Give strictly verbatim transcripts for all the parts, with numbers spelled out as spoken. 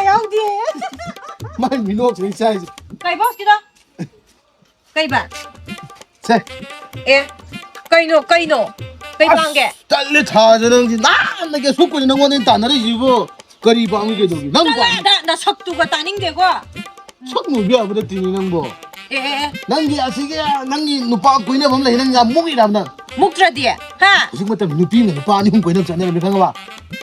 ꯌꯥꯎꯗꯦ꯫ ꯃꯥꯏ ꯃꯤꯅꯣꯛꯁꯦ ꯑꯩ ꯆꯥꯏꯁꯦ꯫ ꯀꯩꯕꯣ ꯁꯤꯗ? ꯀꯩꯕ? ꯁꯦ꯫ ꯑꯦ, ꯀꯩꯅꯣ, ꯀꯩꯅꯣ? ꯀꯩ ꯑꯁ, ꯄꯥꯝꯒꯦ? ꯇꯜꯂꯦ ꯊꯥꯖ ꯅꯪꯁꯤ꯫ ꯅꯍꯥꯟꯗꯒꯤ ꯑꯁꯨꯛ ꯀꯨꯏꯅ ꯅꯪꯉꯣꯟꯗ ꯑꯩꯅ ꯇꯥꯟꯅꯔꯛꯏꯁꯤꯕꯨ ꯀꯔꯤ ꯄꯥꯝꯒꯦ ꯀꯩꯗꯧꯒꯦ? ꯅꯪ ꯆꯠꯂꯣ ꯄꯥꯝ- ꯑꯗ, ꯅꯁꯛꯇꯨꯒ ꯇꯥꯅꯤꯡꯗꯦꯀꯣ꯫ ꯁꯛ ꯃꯨꯕꯤ ꯌꯥꯕ ꯅꯠꯇꯦꯅꯦ ꯅꯪꯕꯣ꯫ ꯑꯦ, ꯑꯦ, ꯑꯦ꯫ ꯅꯪꯒꯤ ꯑꯁꯤꯒꯤ ꯅꯪꯒꯤ ꯅꯨꯄꯥ ꯀꯣꯏꯅꯕ ꯑꯃ ꯂꯩ, ꯅꯪ ꯌꯥꯝ ꯃꯨꯛꯏꯔꯕ ꯅꯪ? ꯃꯨꯛꯇ꯭ꯔꯗꯤ? ꯍꯥ? ꯍꯧꯖꯤꯛ ꯃꯇꯝ ꯅꯨꯄꯤꯅ ꯅꯨꯄꯥ ꯑꯅꯤ ꯑꯍꯨꯝ ꯀꯣꯏꯅꯕ ꯆꯠꯅꯔꯝꯃꯤ ꯈꯪꯉꯕ?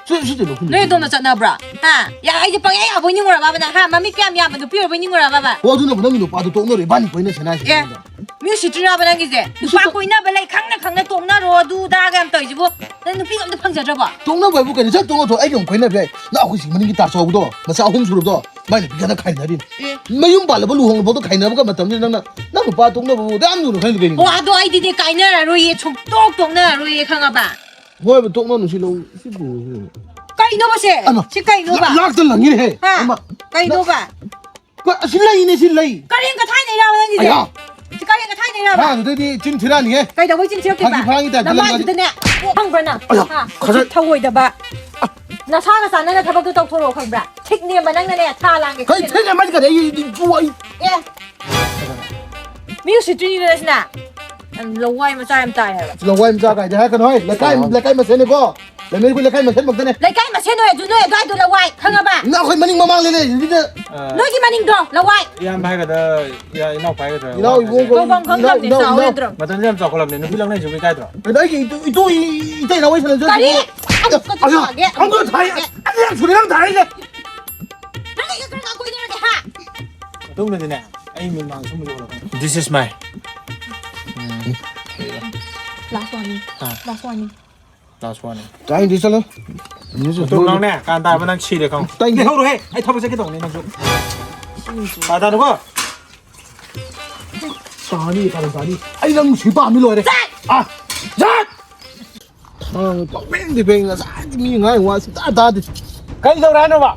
ꯁꯨ-, ꯁꯨ-, ꯁꯨ-, ꯅꯣꯏ ꯑꯗꯣꯝꯗ ꯆꯠꯅꯕ꯭ꯔꯥ? ꯍꯥ? ꯌꯥ, ꯑꯩꯁꯦ ꯄꯪꯌꯥ ꯌꯥꯕꯣꯏ ꯅꯤꯡꯉꯨꯔꯕꯕ ꯅꯪ? ꯍꯥ? ꯃꯃꯤꯠ ꯀꯌꯥꯝ ꯌꯥꯝꯕ ꯅꯨꯄꯤ ꯑꯣꯏꯕꯣꯏ ꯅꯤꯡꯉꯨꯔꯕꯕ? ꯑꯣ, ꯑꯗꯨꯅꯕꯨ ꯅꯪꯒꯤ ꯅꯨꯄꯥꯗꯣ ꯇꯣꯛꯅꯔꯣ, ꯏꯕꯥꯅꯤ ꯀꯣꯏꯅꯁꯦꯅ ꯍꯥꯏꯁꯦ ꯑꯦ, ꯅꯉꯣꯟꯗ꯫ ꯃꯤ ꯎꯁꯤꯠꯇ꯭ꯔꯤꯔꯕ ꯅꯪꯒꯤꯁꯦ? ꯅꯨꯄꯥ ꯎꯁꯤꯠꯇ- ꯀꯣꯏꯅꯕ ꯂꯩ ꯈꯪꯅ ꯈꯪꯅ ꯇꯣꯛꯅꯔꯣ, ꯑꯗꯨ ꯑꯗꯥꯒ ꯌꯥꯝ ꯇꯧꯔꯤꯁꯤꯕꯨ꯫ ꯅꯪ ꯅꯨꯄꯤꯒ ꯑꯝꯇ ꯐꯪꯖꯗ꯭ꯔꯕꯣ? ꯇꯣꯛꯅꯕ ꯍꯥꯏꯕꯨ ꯀꯩꯅꯣ? ꯆꯠ ꯇꯣꯛꯅ ꯊꯣꯛ, ꯑꯩꯒ ꯑꯃꯨꯛ ꯀꯣꯏꯅꯕ ꯌꯥꯏ꯫ ꯅꯪ ꯑꯩꯈꯣꯏ ꯁꯤ ꯃꯅꯤꯡꯒꯤ ꯇꯥ ꯆꯥꯎꯕꯗꯣ, ꯃꯆꯥ ꯑꯍꯨꯝ ꯁꯨꯔꯕꯗꯣ, ꯃꯥꯏ ꯅꯨꯄꯤ ꯈꯠꯅ ꯈꯥꯏꯅꯔꯤꯅꯤ꯫ ꯑꯦ꯫ ꯃꯌꯨꯝ ꯄꯥꯜꯂꯕ ꯂꯨꯍꯣꯡꯉꯕꯗꯣ ꯈꯥꯏꯅꯕꯒ ꯃꯇꯝꯁꯤꯗ ꯅꯪꯅ ꯅꯪ ꯅꯨꯄꯥ ꯇꯣꯛꯅꯕꯕꯨ ꯑꯗꯨ ꯌꯥꯝ ꯂꯨꯅ ꯈꯜꯂꯤꯗꯣ ꯀꯩꯒꯤꯅꯣ? ꯑꯣ, ꯑꯗꯣ ꯑꯩꯗꯤꯅꯦ ꯀꯥꯏꯅꯔꯔꯣꯏꯌꯦ, ꯁꯨꯡꯇꯣꯛ ꯇꯣꯛꯅꯔꯔꯣꯏꯌꯦ, ꯈꯪꯉꯕ? ꯍꯣꯏꯕ, ꯇꯣꯛꯅ ꯅꯨꯡꯁꯤ ꯂꯧ ꯁꯤꯕꯨ꯫ ꯀꯩꯅꯣꯕ ꯁꯦ? ꯑꯃ, ꯁꯤ ꯀꯩꯅꯣꯕ? ꯂꯥꯛꯇ ꯂꯪꯉꯤꯅꯦꯍꯦ꯫ ꯍꯥ? ꯑꯃ, ꯀꯩꯅꯣꯕ? ꯀ-, ꯑꯁꯤ ꯂꯩꯅꯦ, ꯁꯤ ꯂꯩ꯫ ꯀꯔꯦꯟ ꯀꯊꯥꯏꯅꯩꯔꯕ ꯅꯪꯒꯤꯁꯦ? ꯑꯌꯥ꯫ ꯁꯤ ꯀꯔꯦꯟ ꯀꯊꯥꯏꯅꯩꯔꯕ? ꯍꯥ, ꯑꯗꯨꯗꯩꯗꯤ ꯆꯤꯟ ꯊꯤꯔꯥꯅꯤꯍꯦ꯫ ꯀꯩꯗꯧꯕꯩ ꯆꯤꯟ ꯊꯤꯔꯛꯇꯣꯏꯕ? ꯐꯥꯒꯤ ꯐꯥꯒꯤ ꯇꯥꯏꯞꯇ ꯅꯃꯥꯏꯗꯨꯗꯅꯦ, ꯈꯪꯕ꯭ꯔꯥ ꯅꯪ? ꯑꯌꯥ, ꯍꯥ? ꯈꯔ ꯎꯁꯤꯠ ꯊꯧꯑꯣꯏꯗꯕ꯫ ꯅꯁꯥꯒ ꯆꯥꯟꯅꯅ ꯊꯕꯛꯇꯣ ꯇꯧꯊꯣꯔꯛꯑꯣ ꯈꯪꯕ꯭ꯔꯥ? ꯊꯤꯛꯅꯦꯝꯕ ꯅꯪꯅꯅꯦ ꯊꯥ ꯂꯥꯡꯒꯦ ꯀꯩ ꯈꯜꯂꯦ꯫ ꯊꯤꯛꯅꯦꯝꯕ ꯍꯥꯏꯗꯤ ꯀꯔꯤ? ꯑꯩ, ꯑꯩ, ꯑꯩ, ꯑꯦ꯫ ꯃꯤ ꯎꯁꯤꯠꯇ꯭ꯔꯤꯅꯤꯗꯅ ꯁꯤꯅ꯫ ꯌꯥꯝ ꯂꯋꯥꯏ ꯃꯆꯥ ꯌꯥꯝ ꯇꯥꯏ ꯍꯥꯏꯕ꯫ ꯂꯋꯥꯏ ꯃꯆꯥ ꯀꯥꯏꯗꯤ ꯍꯥꯏꯔꯛꯀꯅꯣ ꯍꯣꯏ꯫ ꯂꯩꯀꯥꯏ, ꯂꯋꯥꯏ꯫ ꯂꯩꯀꯥꯏ ꯃꯁꯦꯟꯅꯤꯀꯣ꯫ ꯂꯩꯃꯤꯟ ꯑꯩꯈꯣꯏ ꯂꯩꯀꯥꯏ ꯃꯁꯦꯟ ꯃꯛꯇꯅꯦ꯫ ꯂꯩꯀꯥꯏ ꯃꯁꯦꯟ ꯑꯣꯏꯔꯁꯨ ꯅꯣꯏ ꯑꯗꯨꯋꯥꯏꯗꯣ ꯂꯋꯥꯏ, ꯈꯪꯉꯕ? ꯅꯪ ꯑꯩꯈꯣꯏ ꯃꯅꯤꯡ ꯃꯃꯥꯡꯗ ꯂꯩꯔꯤꯁꯤꯗ꯫ ꯑ, ꯅꯣꯏꯒꯤ ꯃꯅꯤꯡꯗꯣ ꯂꯋꯥꯏ꯫ ꯏꯌꯥꯝꯕ ꯍꯥꯏꯒꯗ꯭ꯔꯥ, ꯏꯌꯥ-, ꯏꯅꯥꯎꯄꯥ ꯍꯥꯏꯒꯗ꯭ꯔꯥ, ꯏꯅꯥꯎ ꯏꯕꯨꯡ ꯍꯥꯏꯒꯗ꯭ꯔꯥ? ꯀꯧꯐꯝ ꯈꯪꯗꯕꯅꯦ, ꯏꯅꯥꯎ, ꯏꯅꯥꯎ, ꯆꯥꯎ ꯏꯅꯥꯎ꯫ ꯌꯥꯗ꯭ꯔꯣ? ꯃꯇꯝꯁꯦ ꯌꯥꯝ ꯆꯥꯎꯈꯠꯂꯕꯅꯦ, ꯅꯨꯄꯤ ꯂꯧꯅꯩꯁꯤꯕꯨ ꯏꯀꯥꯏꯗ꯭ꯔꯣ? ꯑꯗ ꯑꯩꯒꯤ ꯏꯇꯨ, ꯏꯇꯨ, ꯏ-, ꯏꯇꯩꯅ ꯋꯥꯔꯤ ꯁꯥꯟꯅꯖꯔꯛꯀꯦ꯫ ꯀꯔꯤ? ꯑꯃꯨꯛꯀ ꯑꯌꯥ, ꯊꯥꯒꯦ, ꯑꯃꯨꯛꯀ ꯑꯃꯨꯛꯀ ꯊꯥꯏ꯫ ꯊꯥꯒꯦ꯫ ꯑꯅꯤꯔꯛ ꯁꯨꯔꯦ ꯅꯪ ꯊꯥꯔꯛꯏꯁꯦ꯫ ꯅꯪ ꯑꯩꯒ ꯀꯔꯝ ꯀꯥꯟ ꯀꯣꯏꯅꯔꯒꯦ, ꯍꯥ? ꯃꯇꯨꯡꯗꯗꯤꯅꯦ, ꯑꯩ ꯃꯤꯠ ꯃꯥꯡ ꯁꯨꯝ ꯎꯔꯛꯀꯅꯤ꯫ This is my. Um. Last warning. Ah. Last warning. Last warning. ꯇꯥꯏꯗꯤ ꯆꯠꯂꯣ꯫ ꯃꯇꯨꯡ ꯅꯪꯅꯦ, ꯀꯥꯟ ꯇꯥꯔꯕ ꯅꯪ ꯁꯤꯔꯦ ꯈꯪꯉꯨ꯫ ꯇꯥꯏꯗꯤ꯫ ꯂꯩꯍꯧꯔꯣꯍꯦ, ꯑꯩ ꯊꯕꯛ ꯆꯠꯀꯦ ꯇꯧꯕꯅꯤ ꯅꯪꯁꯨ꯫ ꯁꯤꯁꯨ꯫ ꯇꯥ ꯇꯥꯅꯨꯀꯣ꯫ ꯇꯥꯅꯤ, ꯀꯥꯔꯟ ꯇꯥꯅꯤ꯫ ꯑꯩ ꯅꯪ ꯅꯨꯡꯁꯤ ꯄꯥꯝꯃꯤ ꯂꯣꯏꯔꯦ꯫ ꯆꯠ! ꯑꯥ, ꯆꯠ! ꯊꯥꯡ ꯄꯪꯐꯦꯡꯗꯤ ꯐꯦꯡ, ꯉꯁꯥꯏꯗꯤ ꯃꯤ ꯉꯥꯡꯉꯤ ꯋꯥ ꯁꯨꯡꯇꯥ ꯇꯥꯗꯦ꯫ ꯀꯔꯤ ꯇꯧꯔꯦ ꯍꯥꯏꯅꯣꯕ?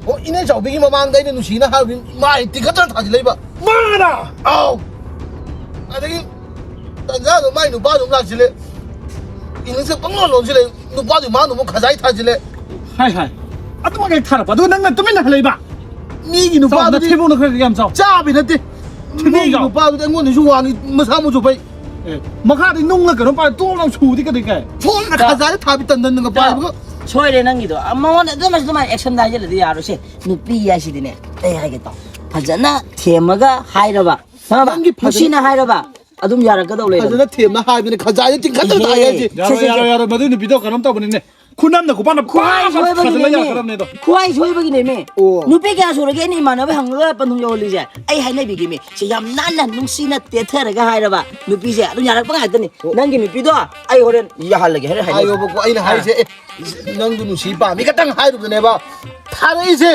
ꯑꯣ, ꯏꯅꯦ ꯆꯥꯎꯕꯤꯒꯤ ꯃꯃꯥꯡꯗ ꯑꯩꯅ ꯅꯨꯡꯁꯤꯅ ꯍꯥꯏꯕꯗꯤ ꯃꯥ ꯍꯦꯛ ꯇꯤꯡꯈꯠꯇꯅ ꯊꯥꯖꯤꯜꯂꯛꯏꯕ꯫ ꯃꯥꯅ? ꯑꯥꯎ꯫ ꯑꯗꯒꯤ ꯇꯟꯖꯥꯗꯣ ꯃꯥꯏ ꯅꯨꯄꯥꯗꯨ ꯑꯃꯨꯛ ꯂꯥꯛꯁꯤꯜꯂꯦ꯫ ꯏꯪꯂꯤꯁꯀ ꯄꯪꯂꯣꯟ ꯂꯣꯟꯁꯤꯜꯂꯦ꯫ ꯅꯨꯄꯥꯗꯨ ꯃꯥꯅ ꯑꯃꯨꯛ ꯈꯖꯥꯏ ꯊꯥꯖꯤꯜꯂꯦ꯫ ꯍꯥꯏ, ꯍꯥꯏ꯫ ꯑꯗꯨꯃꯛ ꯍꯦꯛ ꯊꯥꯔꯛꯄ, ꯑꯗꯨꯒ ꯅꯪꯅ ꯇꯨꯃꯤꯟꯅ ꯍꯜꯂꯛꯏꯕ꯫ ꯃꯤꯒꯤ ꯆꯥꯎ, ꯅꯨꯄꯥꯗꯨꯗꯤ ꯅꯊꯤꯕꯣꯡꯗꯣ ꯈꯔ ꯌꯥꯝ ꯆꯥꯎ꯫ ꯆꯥꯕꯤ ꯅꯠꯇꯦ꯫ ꯊꯤꯕꯣꯡ ꯅꯪꯒꯤ ꯆꯥꯎ꯫ ꯅꯨꯄꯥꯗꯨꯗꯤ ꯑꯩꯉꯣꯟꯗꯁꯨ ꯋꯥꯡꯉꯤ, ꯃꯁꯥ ꯃꯎꯁꯨ ꯐꯩ꯫ ꯑꯦ, ꯃꯈꯥꯗꯤ ꯅꯨꯡꯂ ꯀꯩꯅꯣꯝ ꯄꯥꯏ ꯇꯣꯛ ꯂꯥꯎ ꯁꯨꯗꯤ ꯀꯩꯗꯧ ꯀꯥꯏ? ꯐꯣꯟꯅ ꯆꯥꯎ꯫ ꯈꯖꯥꯏꯗ ꯊꯥꯕꯤ ꯇꯟꯗꯟꯒ ꯆꯥꯎ꯫ ꯄꯥꯏꯕꯒ꯫ ꯁꯣꯏꯔꯦ ꯅꯪꯒꯤꯗꯣ꯫ ꯑ, ꯃꯉꯣꯟꯗ ꯑꯗꯨꯃꯁꯨ ꯑꯗꯨꯃꯥꯏꯅ action ꯍꯥꯏꯖꯤꯜꯂꯗꯤ ꯌꯥꯔꯣꯏꯁꯦ꯫ ꯅꯨꯄꯤ ꯍꯥꯏꯁꯤꯗꯤꯅꯦ, ꯑꯩ ꯍꯥꯏꯒꯦ ꯇꯥꯎ꯫ ꯐꯖꯅ ꯊꯦꯝꯃꯒ ꯍꯥꯏꯔꯕ, ꯈꯪꯉꯕ? ꯅꯪꯒꯤ ꯐꯖꯅ ꯅꯨꯡꯁꯤꯅ ꯍꯥꯏꯔꯕ, ꯑꯗꯨꯝ ꯌꯥꯔꯛꯀꯗꯧ ꯂꯩꯔꯕꯅꯦ꯫ ꯐꯖꯅ ꯊꯦꯝꯅ ꯍꯥꯏꯕꯅꯦ, ꯈꯖꯥꯏꯗ ꯆꯤꯡꯈꯠꯇꯅ ꯏꯍꯦ꯫ ꯊꯥꯏ ꯍꯥꯏꯁꯦ꯫ ꯁꯦ, ꯌꯥꯔꯣꯏ, ꯁꯦ, ꯁꯦ꯫ ꯌꯥꯔꯣꯏ, ꯌꯥꯔꯣꯏ꯫ ꯃꯗꯨꯏ ꯅꯨꯄꯤꯗꯣ ꯀꯩꯅꯣꯝ ꯇꯧꯕꯅꯤꯅꯦ꯫ ꯈꯨꯅꯝꯅ ꯈꯨꯄꯥꯛꯅ ꯈ꯭ꯋꯥꯏ ꯄꯥꯛ ꯊꯥꯖꯤꯜꯂ ꯁꯣꯏꯕꯒꯤꯅꯦꯃꯤ꯫ ꯌꯥꯈ꯭ꯔꯕꯅꯦ ꯑꯗꯣ꯫ ꯈ꯭ꯋꯥꯏ ꯁꯣꯏꯕꯒꯤꯅꯦꯃꯤ꯫ ꯑꯣ꯫ ꯅꯨꯄꯤ ꯀꯌꯥ ꯁꯨꯔꯒꯦ ꯑꯩꯅ ꯏꯃꯥꯟꯅꯕ ꯍꯪꯉꯒ ꯄꯟꯊꯨꯡ ꯌꯧꯍꯜꯂꯤꯁꯦ? ꯑꯩ ꯍꯥꯏꯅꯕꯤꯒꯦꯃꯤ꯫ ꯁꯤ ꯌꯥꯝ ꯅꯥꯟꯅ ꯅꯨꯡꯁꯤꯅ ꯇꯦꯊꯔꯒ ꯍꯥꯏꯔꯕ ꯅꯨꯄꯤꯁꯦ ꯑꯗꯨꯝ ꯌꯥꯔꯛꯄ ꯉꯥꯛꯇꯅꯤ꯫ ꯑꯣ꯫ ꯅꯪꯒꯤ ꯅꯨꯄꯤꯗꯣ ꯑꯩ ꯍꯣꯔꯦꯟ ꯌꯥꯍꯜꯂꯒꯦ, ꯍꯣꯔꯦꯟ ꯍꯥꯏꯅꯔꯒꯦ꯫ ꯍꯥꯏꯌꯣꯕꯀꯣ, ꯑꯩꯅ ꯑꯥ꯫ ꯍꯥꯏꯁꯦ, ꯑꯦ, ꯅꯪꯗꯨ ꯅꯨꯡꯁꯤ ꯄꯥꯝꯃꯤ ꯈꯛꯇꯪ ꯍꯥꯏꯔꯨꯕꯗꯅꯦꯕ ꯊꯥꯔꯛꯏꯁꯦ꯫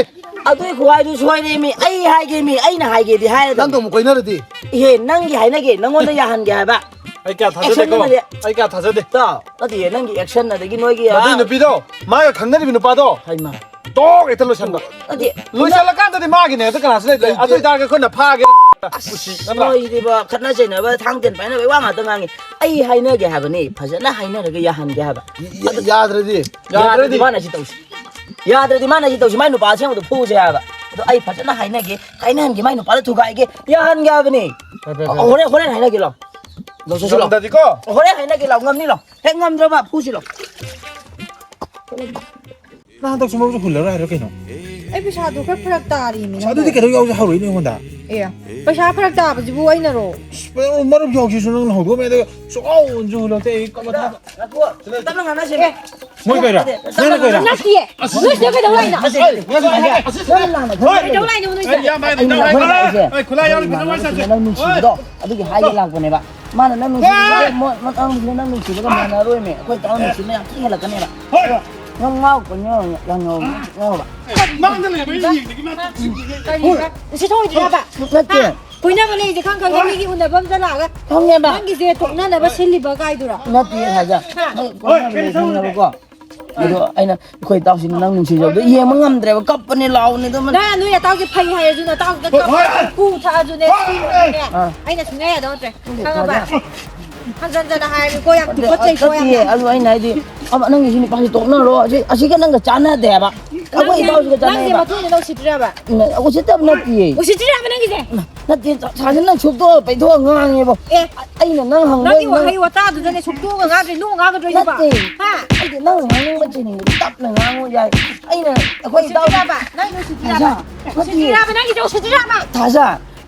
ꯑꯗꯨꯏ ꯈꯨꯍꯥꯏꯗꯨ ꯁꯣꯏꯔꯦꯃꯤ꯫ ꯑꯩ ꯍꯥꯏꯒꯦꯃꯤ, ꯑꯩꯅ ꯍꯥꯏꯒꯦꯗꯤ ꯍꯥꯏꯔꯗꯕꯅꯤ꯫ ꯅꯪꯗꯣ ꯑꯃꯨꯛ ꯀꯣꯏꯅꯔꯗꯤ? ꯏꯍꯦ, ꯅꯪꯒꯤ ꯍꯥꯏꯅꯒꯦ, ꯅꯪꯉꯣꯟꯗ ꯌꯥꯍꯟꯒꯦ ꯍꯥꯏꯕ꯫ ꯑꯩ ꯀꯌꯥ ꯊꯥꯖꯗꯦꯀꯣ꯫ Action ꯑꯃꯗꯤ ꯑꯩ ꯀꯌꯥ ꯊꯥꯖꯗꯦ꯫ ꯇꯥꯎ, ꯅꯠꯇꯤꯌꯦ, ꯅꯪꯒꯤ action ꯑꯗꯒꯤ ꯅꯣꯏꯒꯤ, ꯃꯗꯨꯏ ꯑꯥ, ꯅꯨꯄꯤꯗꯣ, ꯃꯥꯒ ꯈꯪꯅꯔꯤꯕ ꯅꯨꯄꯥꯗꯣ, ꯍꯩꯃꯥ꯫ ꯇꯣꯛ ꯍꯦꯛꯇ ꯂꯣꯏꯁꯟꯕ꯫ ꯅꯠꯇꯦ, ꯂꯣꯏꯁꯜꯂꯀꯥꯟꯗꯗꯤ ꯃꯥꯒꯤꯅꯦ ꯍꯦꯛꯇ ꯀꯅꯥꯁꯨ ꯂꯩꯇ꯭ꯔꯦ꯫ ꯂꯩꯇꯦ꯫ ꯑꯗꯨ ꯑꯣꯏꯇꯥꯔꯒꯗꯤ ꯑꯩꯈꯣꯏꯅ ꯐꯥꯒꯦ꯫ ꯑꯁ, ꯎꯁꯤ, ꯅꯠꯇ꯭ꯔꯥ? ꯅꯣꯏꯗꯤꯕ, ꯈꯠꯅ ꯆꯩꯅꯕ ꯊꯥꯡ ꯇꯦꯟ ꯄꯥꯏꯅꯕꯩ ꯋꯥ ꯉꯥꯛꯇ ꯉꯥꯡꯉꯤ꯫ ꯑꯩ ꯍꯥꯏꯅꯒꯦ ꯍꯥꯏꯕꯅꯤ, ꯐꯖꯅ ꯍꯥꯏꯅꯔꯒ ꯌꯥꯍꯟꯒꯦ ꯍꯥꯏꯕ꯫ ꯌꯥ-, ꯌꯥꯗ꯭ꯔꯗꯤ? ꯌꯥꯗ꯭ꯔꯗꯤ ꯌꯥꯗ꯭ꯔꯗꯤ? ꯃꯥꯅ ꯁꯤ ꯇꯧꯁꯤ꯫ ꯌꯥꯗ꯭ꯔꯗꯤ ꯃꯥꯅ ꯁꯤ ꯇꯧꯁꯤ, ꯃꯥꯏ ꯅꯨꯄꯥ ꯑꯁꯦꯡꯕꯗꯣ ꯐꯨꯁꯦ ꯍꯥꯏꯕ꯫ ꯑꯗꯣ ꯑꯩ ꯐꯖꯅ ꯍꯥꯏꯅꯒꯦ, ꯀꯥꯏꯅꯍꯟꯒꯦ, ꯃꯥꯏ ꯅꯨꯄꯥꯗꯣ ꯊꯨꯒꯥꯏꯒꯦ, ꯌꯥꯍꯟꯒꯦ ꯍꯥꯏꯕꯅꯤ꯫ ꯐꯔꯦ, ꯐꯔꯦ, ꯐꯔꯦ꯫ ꯍꯣꯔꯦꯟ, ꯍꯣꯔꯦꯟ ꯍꯥꯏꯅꯒꯦ ꯂꯥꯎ꯫ ꯂꯧꯊꯣꯛꯁꯤ ꯂꯥꯎ꯫ ꯉꯝꯗ꯭ꯔꯗꯤꯀꯣ? ꯍꯣꯔꯦꯟ ꯍꯥꯏꯅꯒꯦ ꯂꯥꯎ, ꯉꯝꯅꯤ ꯂꯥꯎ꯫ ꯍꯦꯛ ꯉꯝꯗ꯭ꯔꯕ ꯐꯨꯁꯤ ꯂꯥꯎ꯫ ꯅꯪ ꯍꯟꯗꯛꯁꯨ ꯃꯔꯨꯞꯁꯨ ꯍꯨꯜꯂꯔꯣꯏ ꯍꯥꯏꯔꯣ ꯀꯩꯅꯣ? ꯑꯩ ꯄꯩꯁꯥꯗꯣ ꯈꯔ ꯐꯔꯛ ꯇꯥꯔꯤꯅꯦ ꯑꯁ, ꯅꯪꯕꯣ꯫ ꯑꯗꯨꯗꯤ ꯀꯩꯗꯧ ꯌꯥꯎꯁꯦ ꯍꯧꯔꯛꯏꯅꯦ ꯑꯩꯉꯣꯟꯗ? ꯑꯦ, ꯄꯩꯁꯥ ꯐꯔꯛ ꯇꯥꯕꯁꯤꯕꯨ ꯑꯩꯅꯔꯣ? ꯑꯁ, ꯃꯔꯨꯞ ꯌꯥꯎꯁꯤꯁꯨ ꯅꯪꯅ ꯍꯧꯗꯣꯛꯑꯝꯃꯦ, ꯑꯗꯨꯒ ꯁꯨꯡꯍꯧ ꯍꯧꯅꯁꯨ ꯍꯨꯜꯂꯛꯇꯦ꯫ ꯑꯩ ꯀꯞꯄ ꯊꯥꯕ꯫ ꯉꯥꯏꯈꯣ, ꯇꯞꯅ ꯉꯥꯡꯅꯁꯦ꯫ ꯑꯦ, ꯅꯣꯏ ꯀꯣꯏꯔꯥ? ꯅꯠꯇꯦ, ꯅꯣꯏꯅ ꯀꯣꯏꯔꯥ? ꯅꯠꯇꯤꯌꯦ꯫ ꯅꯣꯏꯁꯤꯗ ꯀꯩꯗꯧ ꯂꯥꯛꯏꯅꯣ? ꯅꯣꯏꯅ ꯂꯥꯟꯅ ꯈꯟꯕ ꯀꯩꯗꯧ ꯂꯩꯔꯦ꯫ ꯂꯥꯛꯏꯅꯣ ꯅꯣꯏꯁꯦ? ꯑꯩ ꯏꯌꯥꯝꯕ ꯍꯥꯏꯗꯣ ꯑꯩꯅ ꯏꯅꯥꯎ ꯍꯥꯏꯗꯣ꯫ ꯍꯥꯏꯔꯤꯁꯦ꯫ ꯑꯩ ꯈꯨꯂꯥꯏ ꯌꯥꯎꯔꯤ, ꯈꯨꯂꯥꯏ ꯋꯥꯔꯤ ꯁꯥꯟꯅꯁꯤ꯫ ꯅꯪ ꯅꯨꯡꯁꯤꯕꯗꯣ ꯑꯗꯨꯒꯤ ꯍꯥꯏꯒꯦ ꯂꯥꯛꯄꯅꯦꯕ꯫ ꯃꯥꯅ ꯅꯪ ꯅꯨꯡꯁꯤꯕꯗꯣ, ꯍꯣꯏ! ꯃꯣ-, ꯃꯣ-, ꯅꯪ ꯅꯨꯡꯁꯤꯕꯗꯣ ꯅꯪ ꯅꯨꯡꯁꯤꯕꯒ ꯃꯥꯟꯅꯔꯣꯏꯃꯦ꯫ ꯑꯩꯈꯣꯏ ꯇꯥꯃꯣ ꯅꯨꯡꯁꯤꯕꯅ ꯌꯥꯝ ꯊꯤ ꯍꯦꯜꯂꯛꯀꯅꯦꯕ꯫ ꯍꯣꯏ! ꯅꯪ ꯉꯥꯎ-, ꯀꯩꯅꯣ, ꯌꯥꯝ ꯉꯥꯎ-, ꯉꯥꯎꯕ꯫ ꯃꯥꯡꯗ ꯂꯩꯕ ꯑꯩ ꯌꯦꯡꯗꯒꯤ ꯃꯥ ꯇꯧꯁꯤꯟꯈꯤꯒꯦ꯫ ꯀꯔꯤꯕ? ꯁꯤ ꯊꯣꯡꯁꯤꯔꯕ? ꯅꯠꯇꯦ꯫ ꯍꯥ? ꯀꯣꯏꯅꯕ ꯂꯩꯁꯦ ꯈꯪ ꯈꯪꯗꯦ ꯃꯤꯒꯤ ꯎꯅꯕ ꯑꯝꯗ ꯂꯥꯛꯑꯒ ꯈꯪꯉꯦꯕ꯫ ꯅꯪꯒꯤꯁꯦ ꯇꯣꯛꯅꯅꯕ ꯁꯤꯜꯂꯤꯕ ꯀꯥꯏꯗꯨꯔꯣ? ꯅꯠꯇꯦ ꯁꯥꯏꯖ꯫ ꯍꯥ? ꯅꯣꯏ ꯀꯣꯏꯅꯕ ꯂꯩ ꯈꯪꯉꯦꯕꯀꯣ꯫ ꯑꯗꯣ ꯑꯩꯅ ꯑꯩꯈꯣꯏ ꯏꯇꯥꯎꯁꯤꯅ ꯅꯪ ꯅꯨꯡꯁꯤꯖꯕꯗꯣ ꯌꯦꯡꯕ ꯉꯝꯗ꯭ꯔꯦꯕ, ꯀꯞꯄꯅꯦ ꯂꯥꯎꯕꯅꯦ ꯑꯗꯨꯝ꯫ ꯅ-, ꯅꯣꯏ ꯅꯇꯥꯎꯁꯦ ꯐꯩ ꯍꯥꯏꯔꯁꯨ ꯅꯇꯥꯎꯗꯨꯗ ꯍꯣꯏ, ꯍꯣꯏ, ꯀꯞꯄ, ꯍꯣꯏ꯫ ꯀꯨ ꯊꯛꯑꯁꯨꯅꯦ, ꯍꯣꯏ, ꯍꯣꯏ꯫ ꯁꯤꯅꯦ꯫ ꯑꯥ꯫ ꯑꯩꯅ ꯁꯨꯡꯌꯥ ꯌꯥꯗꯧ ꯅꯠꯇ꯭ꯔꯦ꯫ ꯈꯪꯉꯕ? ꯍꯟꯖꯟ ꯍꯟꯖꯟꯅ ꯍꯥꯏꯔꯗꯤ ꯀꯣ ꯌꯥꯝ ꯅꯠꯇꯦ, ꯇꯨꯀꯠꯆꯩꯀꯣ ꯌꯥꯝ꯫ ꯅꯠꯇꯤꯌꯦ, ꯑꯗꯨ ꯑꯩꯅ ꯍꯥꯏꯗꯤ, ꯑꯃ, ꯅꯪꯒꯤ ꯁꯤ ꯅꯨꯄꯥꯁꯤ ꯇꯣꯛꯅꯔꯣ, ꯑꯁꯤ, ꯑꯁꯤꯒ ꯅꯪꯒ ꯆꯥꯟꯅꯗꯦ ꯍꯥꯏꯕ꯫ ꯑꯩꯈꯣꯏ ꯅꯪꯁꯦ, ꯏꯇꯥꯎꯁꯤꯒ ꯅꯪꯁꯦ ꯆꯥꯟꯅꯩꯌꯦꯕ꯫ ꯃꯇꯨꯡꯗ ꯂꯧꯁꯤꯠꯇ꯭ꯔꯕ? ꯎꯝ, ꯎꯁꯤꯠꯇꯕ ꯅꯠꯇꯤꯌꯦ꯫ ꯎꯁꯤꯠꯇ꯭ꯔꯕ ꯅꯪꯒꯤꯁꯦ? ꯅꯠꯇꯦ, ꯁꯥꯁꯤ ꯅꯪ ꯁꯨꯛꯇꯣꯛꯑ ꯄꯩꯊꯣꯛꯑ ꯉꯥꯡꯉꯦꯕ꯫ ꯑꯦ, ꯑꯩꯅ ꯅꯪ ꯍꯪꯕ ꯅꯪꯒꯤ ꯅꯪ ꯋꯥꯍꯩ ꯋꯥꯇꯥꯗꯨꯗꯅꯦ ꯁꯨꯛꯇꯣꯛꯑꯒ ꯉꯥꯡꯗ꯭ꯔꯤ, ꯅꯣꯛ ꯉꯥꯡꯒꯗ꯭ꯔꯣ ꯏꯕꯨꯡꯉꯣ? ꯅꯠꯇꯦ꯫ ꯍꯥ? ꯑꯩꯗꯤ ꯅꯪ ꯉꯥꯡꯅꯤꯡꯕ ꯆꯤꯅꯤꯡꯕꯗꯤ ꯇꯞꯅ ꯉꯥꯡꯉꯨ ꯌꯥꯏ꯫ ꯑꯩꯅ ꯑꯩꯈꯣꯏ ꯏꯇꯥꯎ ꯎꯁꯤꯠꯇ꯭ꯔꯕ? ꯅꯪ ꯎꯁꯤꯠꯇ꯭ꯔꯕ? ꯊꯥꯖ, ꯅꯠꯇꯤꯌꯦ꯫ ꯎꯁꯤꯠꯇ꯭ꯔꯕ? ꯅꯪꯒꯤꯁꯦ ꯎꯁꯤꯠꯇ꯭ꯔꯕ? ꯊꯥꯖ,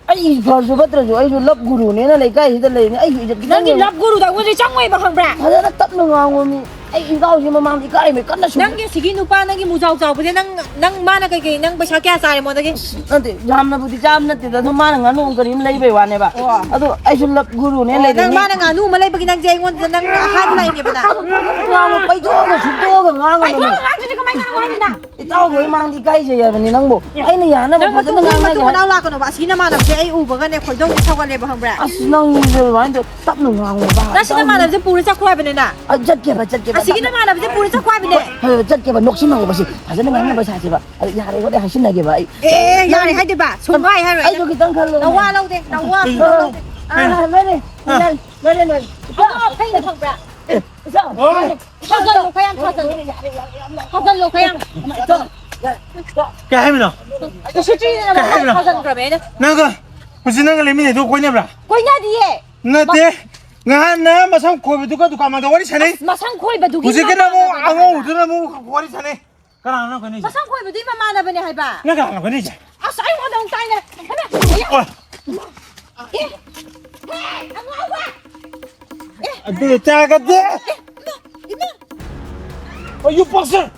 ꯑꯩ ꯐꯔꯁꯨ ꯐꯠꯇ꯭ꯔꯁꯨ ꯑꯩꯁꯨ ꯂꯞ ꯒꯨꯔꯨꯅꯦꯅ ꯂꯩꯀꯥꯏꯁꯤꯗ ꯂꯩꯅꯤ꯫ ꯑꯩꯁꯨ ꯏꯖꯠ ꯈꯤꯇꯪ ꯅꯪꯒꯤ ꯂꯩ꯫ ꯂꯞ ꯒꯨꯔꯨꯗ ꯑꯩꯉꯣꯟꯗ ꯆꯪꯉꯣꯏꯕ, ꯈꯪꯕ꯭ꯔꯥ? ꯐꯖꯅ ꯇꯞꯅ ꯉꯥꯡꯉꯣ ꯃꯤ꯫ ꯑꯩ ꯏꯇꯥꯎꯁꯤ ꯃꯃꯥꯡꯗ ꯏꯀꯥꯏꯃꯦ ꯀꯟꯅ ꯁꯨꯝ ꯅꯪꯒꯤ ꯁꯤꯒꯤ ꯅꯨꯄꯥ, ꯅꯪꯒꯤ ꯃꯨꯖꯥꯎ ꯆꯥꯎꯕꯁꯦ, ꯅꯪ, ꯅꯪ ꯃꯥꯅ ꯀꯩꯀꯩ, ꯅꯪ ꯄꯩꯁꯥ ꯀꯌꯥ ꯆꯥꯔꯦ ꯃꯉꯣꯟꯗꯒꯤ? ꯅꯠꯇꯦ, ꯌꯥꯝꯅꯕꯨꯗꯤ ꯆꯥꯕ ꯅꯠꯇꯦꯗ, ꯑꯗꯨꯝ ꯃꯥꯅ ꯉꯥꯅꯨ ꯑꯃ ꯀꯔꯤ ꯑꯃ ꯂꯩꯕꯩ ꯋꯥꯅꯦꯕ꯫ ꯑꯣ꯫ ꯑꯗꯣ ꯑꯩꯁꯨ ꯂꯞ ꯒꯨꯔꯨꯅꯦ ꯑꯣ, ꯅꯪ ꯂꯩꯔꯤꯅꯤ꯫ ꯃꯥꯅ ꯉꯥꯅꯨ ꯑꯃ ꯂꯩꯕꯒꯤ ꯅꯪꯁꯦ ꯑꯩꯉꯣꯟꯗ ꯅꯪ ꯑꯍꯥꯟꯕ ꯂꯥꯛꯏꯅꯦꯕ ꯅꯪ? ꯉꯥꯡꯉꯣ, ꯄꯩꯊꯣꯛꯑꯒ ꯁꯨꯛꯇꯣꯛꯑꯒ ꯉꯥꯡꯉꯣ ꯄꯩꯊꯣꯛꯑꯒ ꯅꯪ꯫ ꯉꯥꯡꯗ꯭ꯔꯗꯤ ꯀꯃꯥꯏꯅ ꯉꯥꯡꯉꯣ ꯍꯥꯏꯅꯣ ꯅꯪ? ꯏꯇꯥꯎꯒꯤ ꯃꯃꯥꯡꯗ ꯏꯀꯥꯏꯖꯩ ꯍꯥꯏꯕꯅꯤ ꯅꯪꯕꯨ꯫ ꯑꯩꯅ ꯌꯥꯅꯕ ꯅꯪ ꯐꯖꯅ ꯃꯇꯨꯡ ꯉꯥꯡꯅꯒꯦ ꯃꯇꯨꯡ ꯍꯥꯏ- ꯃꯅꯥꯎ ꯂꯥꯛꯀꯅꯣꯕ꯫ ꯑꯁꯤ ꯅꯃꯥꯟꯅꯕꯁꯦ ꯑꯩ ꯎꯕꯒꯅꯦ ꯈꯣꯏꯗꯧꯁꯦ ꯁꯥꯎꯒꯠꯂꯦꯕ, ꯈꯪꯕ꯭ꯔꯥ? ꯑꯁ, ꯅꯪꯁꯦ ꯑꯗꯨꯃꯥꯏꯅ ꯇꯧ-, ꯇꯞꯅ ꯉꯥꯡꯉꯣꯕ꯫ ꯅꯪ ꯁꯤ ꯅꯃꯥꯟꯅꯕꯁꯦ ꯄꯨꯔ ꯆꯠꯈ꯭ꯔꯣ ꯍꯥꯏꯕꯅꯦ ꯅꯪ꯫ ꯑ, ꯆꯠꯀꯦꯕ, ꯆꯠꯀꯦꯕ, ꯑꯁꯤꯒꯤ ꯇꯞꯅ꯫ ꯅꯃꯥꯟꯅꯕꯁꯦ ꯄꯨꯔ ꯆꯠꯈ꯭ꯔꯣ ꯍꯥꯏꯕꯅꯦ꯫ ꯍꯣꯏ, ꯍꯣꯏ, ꯆꯠꯀꯦꯕ, ꯅꯣꯛꯁꯤꯟꯅꯧꯕ ꯁꯤ꯫ ꯐꯖꯅ ꯉꯥꯡꯅꯕ ꯁꯥꯁꯦꯕ꯫ ꯑꯗꯨ ꯌꯥꯔꯦ ꯈꯣꯠꯂꯦ ꯍꯥꯏꯁꯤꯟꯅꯒꯦꯕ ꯑꯩ꯫ ꯑꯦ, ꯌꯥꯔꯦ ꯍꯥꯏꯗꯣꯏꯕ? ꯁꯨꯡꯍꯥꯏ ꯍꯥꯏꯔꯣꯏ꯫ ꯑꯩꯁꯨ ꯈꯤꯇꯪ ꯈꯜꯂꯣ꯫ ꯅꯋꯥ ꯂꯧꯗꯦ, ꯅꯋꯥ ꯑ, ꯂꯧꯗꯦ꯫ ꯑ, ꯃꯥꯅꯦ, ꯃꯥꯅꯦ, ꯃꯥꯅꯦ꯫ ꯑꯗꯣ ꯐꯩꯅ ꯈꯪꯕ꯭ꯔꯥ? ꯑꯦ, ꯏꯆꯥ, ꯍꯣꯏ꯫ ꯃꯥꯅꯦ꯫ ꯊꯥꯖꯜꯂꯣ, ꯈꯔ ꯌꯥꯝ ꯊꯥꯖꯜꯂꯣ꯫ ꯊꯥꯖꯜꯂꯣ, ꯈꯔ ꯌꯥꯝ꯫ ꯀꯩ ꯍꯥꯏꯕꯅꯣ? ꯎꯁꯤꯠꯇ꯭ꯔꯤꯅꯦ, ꯀꯩ ꯍꯥꯏꯕꯅꯣ? ꯊꯥꯖꯟꯈ꯭ꯔꯕꯅꯦ ꯑꯩꯅ꯫ ꯅꯪꯒ ꯍꯧꯖꯤꯛ ꯅꯪꯒ ꯂꯩꯃꯤꯟꯅꯩꯗꯨ ꯀꯣꯏꯅꯕ꯭ꯔꯥ? ꯀꯣꯏꯅꯗꯤꯌꯦ꯫ ꯅꯠꯇꯦ꯫ ꯉꯍꯥꯟꯅ ꯃꯁꯝ ꯈꯣꯏꯕꯗꯨꯒ ꯗꯨꯀꯥꯟ ꯃꯥꯡꯗ ꯋꯥꯔꯤ ꯁꯥꯟꯅꯩ꯫ ꯑꯁ, ꯃꯁꯝ ꯈꯣꯏꯕꯗꯨꯒꯤ ꯍꯧꯖꯤꯛꯀꯤꯅ ꯑꯃꯨꯛ ꯅꯃꯥꯟꯅꯕꯅꯦ ꯍꯥꯏꯕ꯫ ꯑꯉꯧꯕꯗꯨꯅ ꯑꯃꯨꯛ ꯋꯥꯔꯤ ꯁꯥꯟꯅꯩ꯫ ꯀꯅꯥꯅꯣ ꯅꯪ ꯀꯣꯏꯅꯩꯁꯦ? ꯃꯁꯝ ꯈꯣꯏꯕꯗꯨꯒꯤ ꯃꯃꯥꯟꯅꯕꯅꯦ ꯍꯥꯏꯕ꯫ ꯅꯪ ꯀꯅꯥꯅꯣ ꯀꯣꯏꯅꯩꯁꯦ? ꯑꯁ, ꯑꯩꯉꯣꯟꯗ ꯑꯃꯨꯛ ꯇꯥꯏꯅꯦ꯫ ꯍꯩꯃꯥ, ꯑꯌꯥ꯫ ꯑꯣ꯫ ꯑꯦ, ꯍꯦ, ꯑꯉꯥꯎꯕ꯫ ꯑꯗꯨ ꯇꯥꯒꯗꯦ꯫ ꯑꯦ, ꯏꯃꯥ, ꯏꯃꯥ꯫ ꯑꯣ, you boxer꯫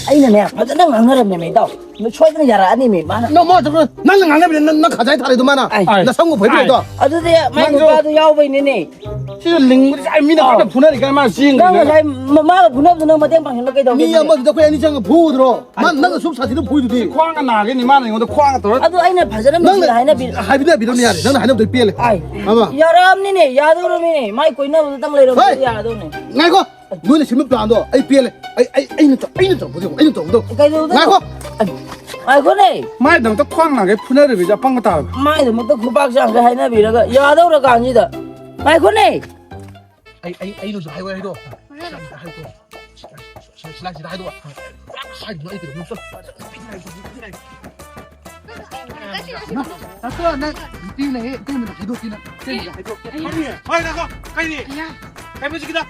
ꯑꯩꯅꯅꯦ, ꯐꯖꯅ ꯉꯥꯡꯅꯔꯝꯅꯦꯃꯦ, ꯏꯇꯥꯎ꯫ ꯁꯣꯏꯗꯅ ꯌꯥꯔꯛꯑꯅꯤꯃꯦ, ꯃꯥꯅ꯫ ꯅꯪ ꯃꯥ ꯆꯠꯈ꯭ꯔꯣ꯫ ꯅꯪꯅ ꯉꯥꯡꯅꯕꯅꯦ, ꯅꯪ, ꯅꯪ ꯈꯖꯥꯏ ꯊꯥꯔꯤꯗꯣ ꯃꯥꯅ꯫ ꯑꯥꯏ꯫ ꯅꯁꯝꯒ ꯐꯣꯏꯕꯗꯣ꯫ ꯑꯗꯨꯗꯤ ꯃꯥꯏ ꯅꯪꯁꯨ ꯅꯨꯄꯥꯗꯣ ꯌꯥꯎꯕꯩꯅꯤꯅꯦ꯫ ꯁꯤꯗ ꯂꯤꯡꯕꯗꯤ ꯆꯥꯏ, ꯃꯤꯅ ꯑꯥꯎ꯫ ꯀꯟꯅ ꯐꯨꯅꯔꯤ ꯀꯥꯟ ꯃꯥ ꯆꯦꯟꯈ꯭ꯔꯦ꯫ ꯅꯪ ꯉꯁꯥꯏ ꯃ-, ꯃꯥꯒ ꯐꯨꯅꯕꯗꯣ ꯅꯪ ꯃꯇꯦꯡ ꯄꯥꯡꯁꯤꯟꯕ ꯀꯩꯗꯧꯒꯦ ꯃꯤ ꯑꯗꯨꯗꯤ? ꯑꯃꯗꯨꯗ ꯑꯩꯈꯣꯏ ꯑꯅꯤ ꯆꯪꯉ ꯐꯨꯗ꯭ꯔꯣ? ꯃꯥ ꯅꯪꯅ ꯁꯨꯝ ꯁꯥꯊꯤꯅ ꯐꯨꯏꯗꯨꯗꯤ꯫ ꯈ꯭ꯋꯥꯡꯒ ꯅꯥꯒꯦꯅꯤ, ꯃꯥꯅ ꯑꯩꯉꯣꯟꯗ ꯈ꯭ꯋꯥꯡꯒ ꯇꯧꯔ꯫ ꯑꯗꯨ ꯑꯩꯅ ꯐꯖꯅ ꯅꯪꯅ ꯅꯨꯡꯁꯤꯅ ꯍꯥꯏꯅꯕꯤ-, ꯍꯥꯏꯕꯤꯗꯕꯤꯗꯧꯅꯤ ꯌꯥꯔꯦ꯫ ꯅꯪꯅ ꯍꯥꯏꯅꯕꯗꯣ ꯄꯦꯜꯂꯦ꯫ ꯑꯥꯏ꯫ ꯑꯃ꯫ ꯌꯥꯔꯛꯑꯕꯅꯤꯅꯦ, ꯌꯥꯗꯧꯔꯕꯅꯤꯅꯦ꯫ ꯃꯥꯏ ꯀꯣꯏꯅꯕꯗꯨꯇꯪ ꯂꯩꯔꯝꯕꯗꯤ ꯍꯣꯏ꯫ ꯌꯥꯔꯗꯧꯅꯦ꯫ ꯉꯥꯏꯈꯣ꯫ ꯅꯣꯏꯅ ꯁꯤꯟꯕ ꯄ꯭ꯂꯥꯟꯗꯣ ꯑꯩ ꯄꯦꯜꯂꯦ꯫ ꯑꯩ, ꯑꯩ, ꯑꯩꯅ ꯇꯧ-, ꯑꯩꯅ ꯇꯧꯕꯗꯣ, ꯑꯩꯅ ꯇꯧꯕꯗꯣ꯫ ꯀꯩꯗꯧꯗꯣꯏꯅꯣ? ꯉꯥꯏꯈꯣ꯫ ꯉꯥꯏꯈꯣꯅꯦ꯫ ꯃꯥꯏꯗꯃꯛꯇ ꯈ꯭ꯋꯥꯡ ꯅꯥꯒꯦ ꯐꯨꯅꯔꯤꯕꯁꯦ ꯑꯄꯪꯕ ꯇꯥꯔꯕ꯫ ꯃꯥꯏꯗꯃꯛꯇ ꯈꯨꯄꯥꯛ ꯆꯥꯝꯒꯦ ꯍꯥꯏꯅꯕꯤꯔꯒ ꯌꯥꯗꯧꯔ ꯀꯥꯟꯁꯤꯗ꯫ ꯉꯥꯏꯈꯣꯅꯦ꯫ ꯑꯩ, ꯑꯩ, ꯑꯩꯅꯁꯨ ꯍꯥꯏꯌꯣ ꯍꯥꯏꯗꯣ꯫ ꯍꯥꯏꯌꯣ꯫ ꯂꯥꯏꯁꯤꯗ ꯍꯥꯏꯗꯣꯛꯑꯣ꯫ ꯀꯥꯏꯗꯅꯣ ꯑꯩ ꯀꯩꯅꯣ ꯅꯪ ꯆꯠ-, ꯅꯠꯇ꯭ꯔꯣ ꯅꯪ ꯅꯨꯄꯤ ꯂꯩꯌꯦ, ꯏꯇꯩꯃꯗ ꯍꯥꯏꯗꯣꯛꯀꯦ ꯅꯪ, ꯏꯇꯩꯃꯗ ꯍꯥꯏꯗꯣꯛꯀꯦ꯫ ꯍꯣꯏ, ꯉꯥꯏꯈꯣ, ꯀꯩꯅꯤ? ꯀꯩꯕ ꯍꯧꯖꯤꯛꯀꯤꯗꯣ?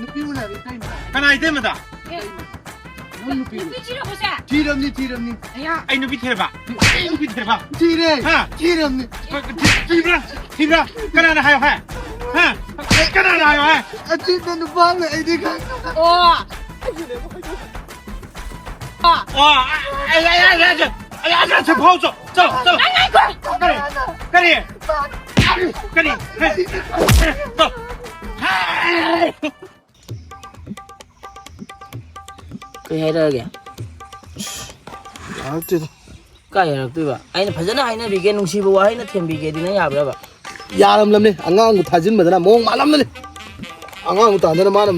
ꯅꯨꯄꯤ ꯎꯅꯔꯦ, ꯏꯇꯩꯃꯗ꯫ ꯀꯅꯥ ꯏꯇꯩꯃꯗ? ꯅꯪ ꯅꯨꯄꯤ ꯅꯨꯄꯤ ꯊꯤꯔꯕꯣꯁꯦ? ꯊꯤꯔꯝꯅꯤ, ꯊꯤꯔꯝꯅꯤ꯫ ꯑꯌꯥ꯫ ꯑꯩ ꯅꯨꯄꯤ ꯊꯤꯔꯕ? ꯑꯩ ꯅꯨꯄꯤ ꯊꯤꯔꯕ? ꯊꯤꯔꯦ꯫ ꯍꯥ? ꯊꯤꯔꯝꯅꯤ꯫ ꯊꯤꯕ꯭ꯔꯥ? ꯊꯤꯕ꯭ꯔꯥ? ꯀꯅꯥꯅ ꯍꯥꯏꯌꯣ ꯍꯥꯏ? ꯍꯥ? ꯀꯅꯥꯅ ꯍꯥꯏꯌꯣ ꯍꯥꯏ? ꯑꯊꯤꯕ ꯅꯨꯄꯥ ꯑꯃ ꯑꯩꯗꯤ ꯈꯪꯉꯦ꯫ ꯑꯣ꯫ ꯑꯣ꯫ ꯑꯣ, ꯑꯩ, ꯑꯩ, ꯑꯩ, ꯑꯩ, ꯑꯩ, ꯑꯩ, ꯑꯩ, ꯐꯥꯎ ꯆꯣ-, ꯆꯣ-, ꯆꯣ-, ꯉꯥꯏꯈꯣ꯫ ꯀꯔꯤ? ꯀꯔꯤ? ꯀꯔꯤ? ꯆꯣ꯫ ꯀꯩ ꯍꯥꯏꯔꯛꯑꯒꯦ? ꯌꯥꯔꯛꯇꯦꯗ꯫ ꯀꯥꯏ ꯌꯥꯔꯛꯇꯣꯏꯕ? ꯑꯩꯅ ꯐꯖꯅ ꯍꯥꯏꯅꯕꯤꯒꯦ, ꯅꯨꯡꯁꯤꯕ ꯋꯥꯍꯩꯅ ꯊꯦꯝꯕꯤꯒꯦꯗꯤ ꯅꯪ ꯌꯥꯕ꯭ꯔꯕ? ꯌꯥꯔꯝꯂꯝꯅꯦ, ꯑꯉꯥꯡꯗꯨ ꯊꯥꯖꯤꯟꯕꯗꯅ ꯃꯑꯣꯡ ꯃꯥꯜꯂꯝꯕꯅꯦ꯫ ꯑꯉꯥꯡꯗꯨ ꯇꯥꯟꯗꯅ ꯃꯥꯅ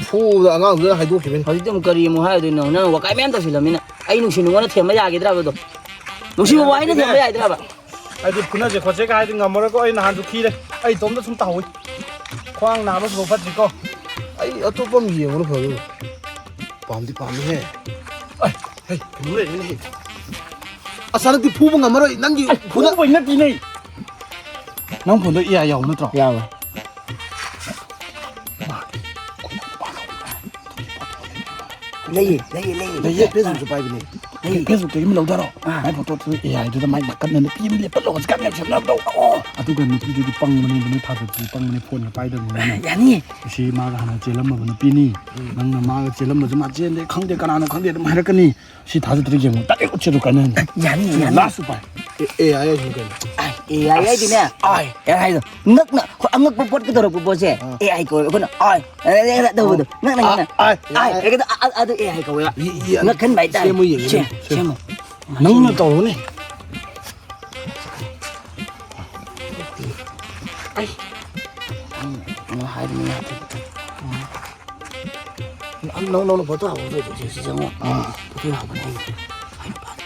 ꯐꯨꯕꯗ ꯑꯉꯥꯡꯗꯨꯅ ꯍꯥꯏꯗꯣꯛꯈꯤꯕꯅꯤ꯫ ꯍꯧꯖꯤꯛꯇꯤ ꯑꯃꯨꯛ ꯀꯔꯤ ꯑꯃꯨꯛ ꯍꯥꯏꯗꯣꯏꯅꯣ? ꯅꯪ ꯋꯥꯀꯥꯏ ꯃꯌꯥꯝ ꯇꯧꯁꯤꯜꯂꯝꯃꯤꯅ ꯑꯩ ꯅꯨꯡꯁꯤ ꯅꯨꯡꯉꯣꯟꯅ ꯊꯦꯝꯕ ꯌꯥꯈꯤꯗ꯭ꯔꯕ ꯑꯗꯣ? ꯅꯨꯡꯁꯤꯕ ꯋꯥꯍꯩꯅ ꯊꯦꯝꯕ ꯌꯥꯏꯗ꯭ꯔꯕ? ꯑꯩꯗꯤ ꯐꯨꯅꯁꯦ ꯈꯣꯠꯁꯦꯒ ꯍꯥꯏꯗꯤ ꯉꯝꯃꯔꯣꯏꯀꯣ, ꯑꯩ ꯅꯍꯥꯟꯁꯨ ꯈꯤꯔꯦ, ꯑꯩ ꯏꯇꯣꯝꯇ ꯁꯨꯝ ꯇꯥꯍꯧꯏ꯫ ꯈ꯭ꯋꯥꯡ ꯅꯥꯕ ꯁꯨꯕ ꯐꯠꯇ꯭ꯔꯤꯀꯣ꯫ ꯑꯩ ꯑꯇꯣꯞꯄ ꯑꯃ ꯌꯦꯡꯕꯅ ꯐꯗꯣꯏꯔꯣ? ꯄꯥꯝꯗꯤ ꯄꯥꯝꯃꯤꯍꯦ꯫ ꯑꯩ, ꯍꯩ, ꯀꯩꯅꯣ ꯂꯩꯔꯦꯅꯦ꯫ ꯑꯁ, ꯍꯟꯗꯛꯇꯤ ꯐꯨꯕ ꯉꯝꯃꯔꯣꯏ, ꯅꯪꯒꯤ ꯑꯩ ꯈꯨꯅ-, ꯐꯨꯕꯩ ꯅꯠꯇꯦꯅꯦ꯫ ꯅꯪ ꯐꯣꯟꯗꯣ ꯏꯌꯥ ꯌꯥꯎꯕ ꯅꯠꯇ꯭ꯔꯣ? ꯌꯥꯎꯋꯦ꯫ ꯂꯩꯌꯦ, ꯂꯩꯌꯦ, ꯂꯩꯌꯦ꯫ ꯂꯩꯌꯦ, Facebook-ꯁꯨ ꯄꯥꯏꯕꯅꯦ꯫ ꯂꯩꯌꯦ꯫ Facebook-ꯇꯒꯤ ꯑꯃ ꯂꯧꯊꯔꯣ꯫ ꯑꯥ꯫ ꯃꯥꯏ photo-ꯗꯨ A I-ꯗꯨꯗ ꯃꯥꯏ ꯅꯥꯀꯟꯗ ꯅꯨꯄꯤ ꯑꯃ ꯂꯦꯞꯄ ꯂꯣ, ꯍꯧꯖꯤꯛꯀꯥꯟ ꯌꯥꯝ ꯁꯦꯝꯅꯕꯗꯣ꯫ ꯑꯣ꯫ ꯑꯗꯨꯒ ꯅꯨꯄꯤꯗꯨꯗꯤ ꯄꯪꯕꯅꯦ, ꯅꯨꯄꯤ ꯊꯥꯖꯕꯁꯤ ꯄꯪꯕꯅꯦ, phone-ꯒ ꯄꯥꯏꯗꯕꯅꯤꯅ꯫ ꯌꯥꯅꯤꯌꯦ꯫ ꯁꯤ ꯃꯥꯒ ꯍꯥꯟꯅ ꯆꯦꯜꯂꯝꯃꯕ ꯅꯨꯄꯤꯅꯤ꯫ ꯎꯝ꯫ ꯅꯪꯅ ꯃꯥꯒ ꯆꯦꯜꯂꯝꯕꯁꯨ ꯃꯥ ꯆꯦꯟꯗꯦ, ꯈꯪꯗꯦ, ꯀꯅꯥꯅꯣ ꯈꯪꯗꯦ, ꯑꯗꯨꯝ ꯍꯥꯏꯔꯛꯀꯅꯤ꯫ ꯁꯤ ꯊꯥꯖꯗ꯭ꯔꯗꯤ ꯌꯦꯡꯉꯨ, direct ꯎꯠꯁꯦ ꯑꯗꯨ ꯀꯥꯏꯅꯅꯤ꯫ ꯌꯥꯅꯤ, ꯌꯥꯅꯤ꯫ Last ꯎꯄꯥꯏ꯫ ꯑꯦ, AI ꯍꯥꯏꯁꯤꯅ ꯀꯩꯅꯣ? ꯑꯥꯏ, AI ꯍꯥꯏꯗꯤꯅꯦ, ꯑꯥꯏ꯫ AI ꯍꯥꯏꯗꯣ ꯉꯛꯅ, ꯑꯩꯈꯣꯏ ꯑꯉꯛꯄ ꯄꯣꯠ ꯀꯩꯗꯧꯔꯛꯄ ꯄꯣꯠꯁꯦ, ꯑꯥ꯫ AI ꯀꯧꯋꯦ꯫ ꯑꯩꯈꯣꯏꯅ ꯑꯥꯏ, ꯑꯦ, ꯑꯦ, ꯑꯦ ꯇꯧꯕꯗꯣ, ꯉꯛꯅ, ꯑꯥ, ꯉꯛꯅ꯫ ꯑꯥꯏ, ꯑꯥꯏ, ꯑꯥꯏ꯫ ꯑꯦ, ꯑꯗꯨ, ꯑ, ꯑ, ꯑꯗꯨ AI ꯀꯧꯋꯦꯕ꯫ ꯌꯦ-, ꯌꯦ-, ꯉꯛꯍꯟꯕ ꯍꯥꯏꯇꯥꯔꯦ꯫ ꯁꯦꯝꯃꯨ ꯌꯦꯡꯒꯦ, ꯁꯦꯝ, ꯁꯦꯝ꯫ ꯁꯦꯝꯃꯨ꯫ ꯅꯪꯅ ꯇꯧꯔꯨꯅꯦ꯫ ꯑꯩ, ꯅꯪ, ꯅꯪ ꯍꯥꯏꯕꯅꯤ ꯌꯥꯗꯦ꯫ ꯅꯪ, ꯅꯪ, ꯅꯪꯅ photo ꯍꯥꯞꯄ ꯄꯣꯠꯇꯣ ꯁꯤ, ꯁꯤ ꯆꯪꯉꯣ꯫ ꯑꯥ꯫ Photo ꯍꯥꯞꯄꯅꯦ ꯑꯩ꯫ ꯑꯩ ꯅꯨꯄꯥꯗꯣ꯫